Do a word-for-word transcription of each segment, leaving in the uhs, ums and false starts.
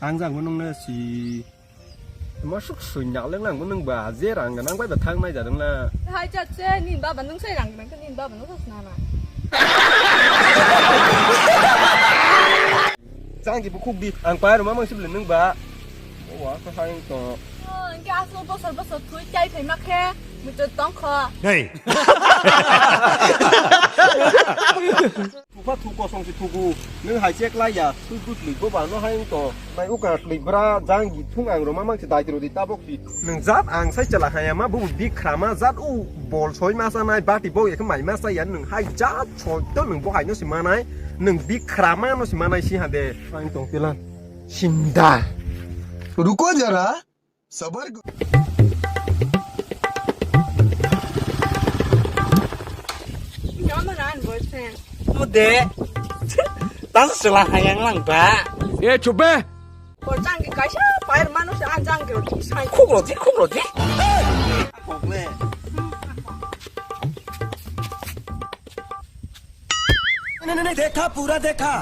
Ang jang bo nung na si. Masuk sunya leng lang bo nung ba je rang nang bai ba thang nai ja dong na. Hai cha che, nin baba nung sai rang nang, nin baba nung sa sna na. Jang ji bukhuk di, ang pai rw ma mang sibli nung ba. Wa ka hai to. Oh, engke aslo bosor bosor thui chai phai ma khe, muchut tong kho. Hey. Thukha thuk kosong si thugu, nung hai chek lai ya, thui butli go ba no hai to. Mai uka tli bra jang ji thung ang rw ma mang si dai tro di tabok si. Nung jat ang sai chala haya ma bu bikhrama jat u bol soi ma sa nai bati bo ek mai ma sa ya nung hai jat soi to nung bo hai no si manai nung bikhrama no si manai si ha de. Ang tong pilan. Sinda. Ruko jara. Sabar ko. Kamu nan boyfriend. Mude. Tang sela hayang lang ba. Eh, chup be. Ko jang ki kaisa pair manu se an jang ki roti sai. Khuk roti, khuk roti. Khuk le. नहीं, नहीं, नहीं, देखा, पूरा देखा।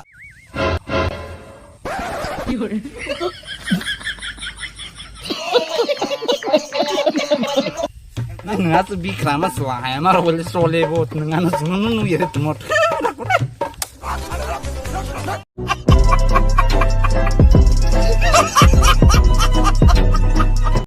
Nang nang atu bikhrama sela hai, amar bole sole bo, nang nang nang nang yere tumot.